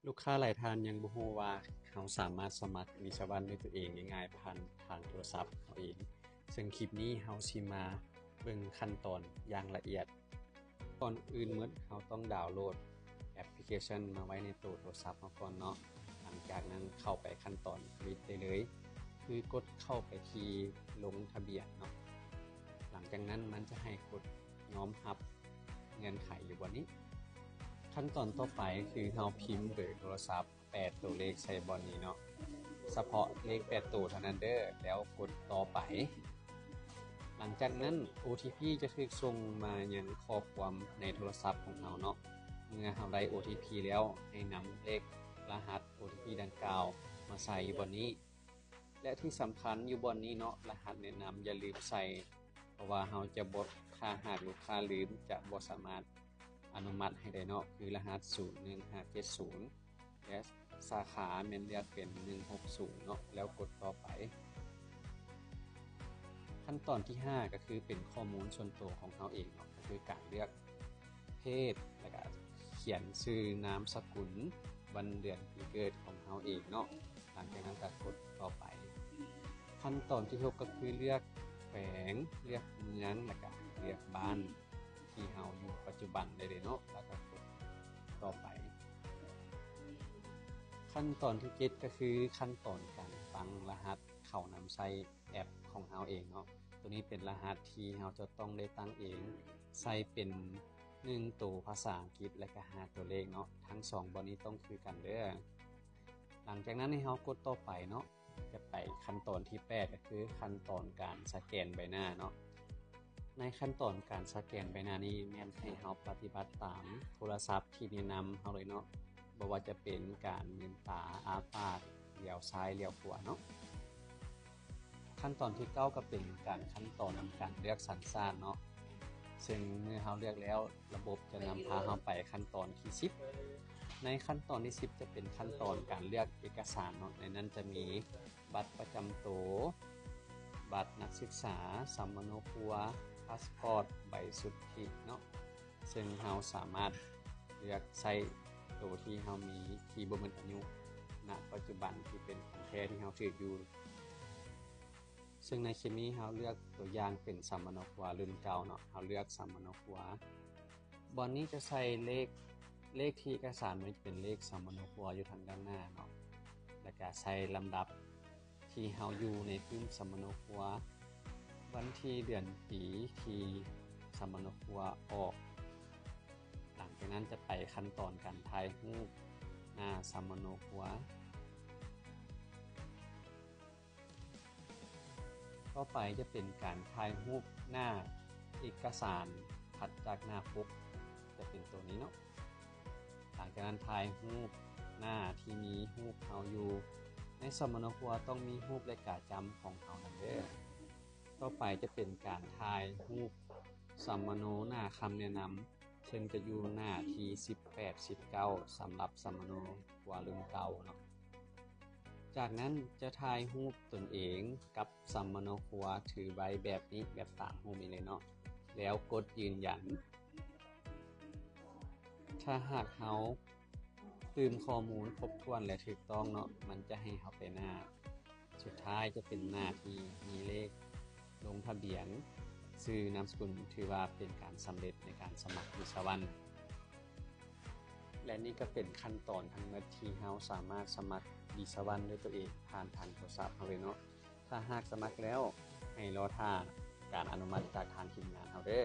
ລູກຄ້າຫຼາຍທ່ານຍັງບໍ່ຮູ້ວ່າເຮົາສາມາດສະໝັກວິສະວັນດ້ວຍຕົວເອງງ່າຍໆ ຜ່ານທາງໂທລະສັບເຮົາເອງ, ເຊິ່ງຄລິບນີ້ເຮົາຊິມາເບິ່ງຂັ້ນຕອນຢ່າງລະອຽດ. ກ່ອນອື່ນໝົດເຮົາຕ້ອງດາວໂຫຼດແອັບພລິເຄຊັນມາໄວ້ໃນໂຕໂທລະສັບເຮົາກ່ອນເນາະ. ຫຼັງຈາກນັ້ນເຂົ້າໄປຂັ້ນຕອນຜະລິດໄດ້ເລີຍ, ຄືກົດເຂົ້າໄປທີ່ລົງທະບຽນເນາະ. ຫຼັງຈາກນັ້ນມັນຈະໃຫ້ກົດຍອມຮັບເງື່ອນໄຂຢູ່ບ່ອນນີ້. ຂັ້ນຕອນຕໍ່ໄປຄືເຮົາພິມເບີໂທລະສັບ ແປດໂຕເລກໃສ່ບ່ອນນີ້ເນາະ, ສະເພາະເລກແປດໂຕເທົ່ານັ້ນເດີ້, ແລ້ວກົດຕໍ່ໄປ. ຫຼັງຈາກນັ້ນ ໂອທີພີ ຈະຖືກສົ່ງມາຍັງຂໍ້ຄວາມໃນໂທລະສັບຂອງເຮົາເນາະ. ເມື່ອເຮົາໄດ້ໂອທີພີແລ້ວ ໃຫ້ນຳເລກລະຫັດໂອທີພີດັ່ງກ່າວມາໃສ່ຢູ່ບ່ອນນີ້. ແລະທີ່ສຳຄັນຢູ່ບ່ອນນີ້ເນາະ, ລະຫັດແນະນຳຢ່າລືມໃສ່, ເພາະວ່າເຮົາຈະບໍ່, ຖ້າຫາກລູກຄ້າລືມ ຈະບໍ່ສາມາດອະນຸມັດໃຫ້ໄດ້ເນາະ, ຄືລະຫັດສູນໜຶ່ງຫ້າເຈັດສູນ ແລະສາຂາແມ່ນເລືອກເປັນໜຶ່ງຫົກສູນເນາະ, ແລ້ວກົດຕໍ່ໄປ. ຂັ້ນຕອນທີຫ້າ ກໍຄືເປັນຂໍ້ມູນສ່ວນໂຕຂອງເຮົາເອງເນາະ, ກໍຄືການເລືອກເພດ ແລ້ວກໍຂຽນຊື່ນາມສະກຸນ ວັນເດືອນປີເກີດຂອງເຮົາເອງເນາະ. ຫຼັງຈາກນັ້ນກໍກົດຕໍ່ໄປ. ຂັ້ນຕອນທີຫົກ ກໍຄືເລືອກແຂວງ, ເລືອກເມືອງ ແລ້ວກໍເລືອກບ້ານ ທີ່ເຮົາຢູ່ປັດຈຸບັນໄດ້ເລີຍເນາະ, ແລ້ວກໍກົດຕໍ່ໄປ. ຂັ້ນຕອນທີເຈັດ ກໍຄືຂັ້ນຕອນການຕັ້ງລະຫັດເຂົ້ານຳໃຊ້ແອັບຂອງເຮົາເອງເນາະ. ໂຕນີ້ເປັນລະຫັດທີ່ເຮົາຈະຕ້ອງໄດ້ຕັ້ງເອງ, ໃສ່ເປັນໜຶ່ງໂຕພາສາອັງກິດ ແລະກະຫ້າໂຕເລກເນາະ. ທັງສອງບ່ອນນີ້ຕ້ອງຄືກັນເດີ້. ຫຼັງຈາກນັ້ນໃຫ້ເຮົາກົດຕໍ່ໄປເນາະ. ຈະໄປຂັ້ນຕອນທີແປດ ກໍຄືຂັ້ນຕອນການສະແກນໃບໜ້າເນາະ. ໃນຂັ້ນຕອນການສະແກນໃບໜ້ານີ້ແມ່ນໃຫ້ເຮົາປະຕິບັດຕາມໂທລະສັບທີ່ແນະນຳເຮົາເລີຍເນາະ, ບໍ່ວ່າຈະເປັນການເມືອນຕາ, ອ້າປາກ, ຫຼຽວຊ້າຍ, ຫຼຽວຂວາເນາະ. ຂັ້ນຕອນທີເກົ້າ ກໍເປັນການ, ຂັ້ນຕອນນຳການເລືອກສັນຊາດເນາະ, ເຊິ່ງເມື່ອເຮົາເລືອກແລ້ວ ລະບົບຈະນຳພາເຮົາໄປຂັ້ນຕອນທີສິບ. ໃນຂັ້ນຕອນທີສິບ ຈະເປັນຂັ້ນຕອນການເລືອກເອກະສານເນາະ, ໃນນັ້ນຈະມີ ບັດປະຈຳໂຕ, ບັດນັກສຶກສາ, ສຳມະໂນຄົວ, ພາສປອດ, ໃບສຸດທິເນາະ, ເຊິ່ງເຮົາສາມາດເລືອກໃຊ້ໂຕທີ່ເຮົາມີທີ່ບໍ່ໝົດອາຍຸນະປັດຈຸບັນ ທີ່ເປັນຂອງແທ້ທີ່ເຮົາຖືກຢູ່. ເຊິ່ງໃນຄລິບນີ້ເຮົາເລືອກຕົວຢ່າງເປັນສຳມະໂນຄົວລຸ້ນເກົ່າເນາະ, ເຮົາເລືອກສຳມະໂນຄົວ. ບ່ອນນີ້ຈະໃສ່ເລກ, ເລກທີ່ເອກະສານມັນຈະເປັນເລກສຳມະໂນຄົວຢູ່ທາງດ້ານໜ້າເນາະ, ແລ້ວກະໃສ່ລຳດັບ ທີ່ເຮົາຢູ່ໃນປຶ້ມສຳມະໂນຄົວ, ວັນທີເດືອນປີທີ່ສຳມະໂນຄົວອອກ. ຫຼັງຈາກນັ້ນຈະໄປຂັ້ນຕອນການຖ່າຍຮູບໜ້າສຳມະໂນຄົວ. ຕໍ່ໄປຈະເປັນການຖ່າຍຮູບໜ້າເອກະສານຖັດຈາກໜ້າປົກ, ຈະເປັນໂຕນີ້ເນາະ. ຫຼັງຈາກນັ້ນຖ່າຍຮູບໜ້າທີ່ມີຮູບເຮົາຢູ່. ໃນສຳມະໂນຄົວຕ້ອງມີຮູບ ແລະ ກາຈຳຂອງເຮົານຳເດີ້. ຕໍ່ໄປຈະເປັນການຖ່າຍຮູບສຳມະໂນໜ້າຄຳແນະນຳ, ເຊິ່ງຈະຢູ່ໜ້າທີສິບແປດ ສິບເກົ້າ ສຳລັບສຳມະໂນຄົວລຸ້ນເກົ່າເນາະ. ຈາກນັ້ນຈະຖ່າຍຮູບຕົນເອງກັບສຳມະໂນຄົວຖືໄວ້ແບບນີ້, ແບບຕາມຮູບນີ້ເລີຍເນາະ, ແລ້ວກົດຢືນຢັນ. ຖ້າຫາກເຮົາຕື່ມຂໍ້ມູນຄົບຖ້ວນ ແລະ ຖືກຕ້ອງເນາະ, ມັນຈະໃຫ້ເຮົາໄປໜ້າສຸດທ້າຍ, ຈະເປັນໜ້າທີ່ມີເລກລົງທະບຽນ, ຊື່, ນາມສະກຸນ, ຖືວ່າເປັນການສຳເລັດໃນການສະໝັກວິສະວັນ. ແລະ ນີ້ກໍເປັນຂັ້ນຕອນທັງໝົດທີ່ເຮົາສາມາດສະໝັກວິສະວັນດ້ວຍຕົວເອງຜ່ານທາງໂທລະສັບເຮົາເລີຍເນາະ. ຖ້າຫາກສະໝັກແລ້ວ, ໃຫ້ລໍຖ້າການອະນຸມັດຈາກທາງທີມງານເຮົາເດີ້.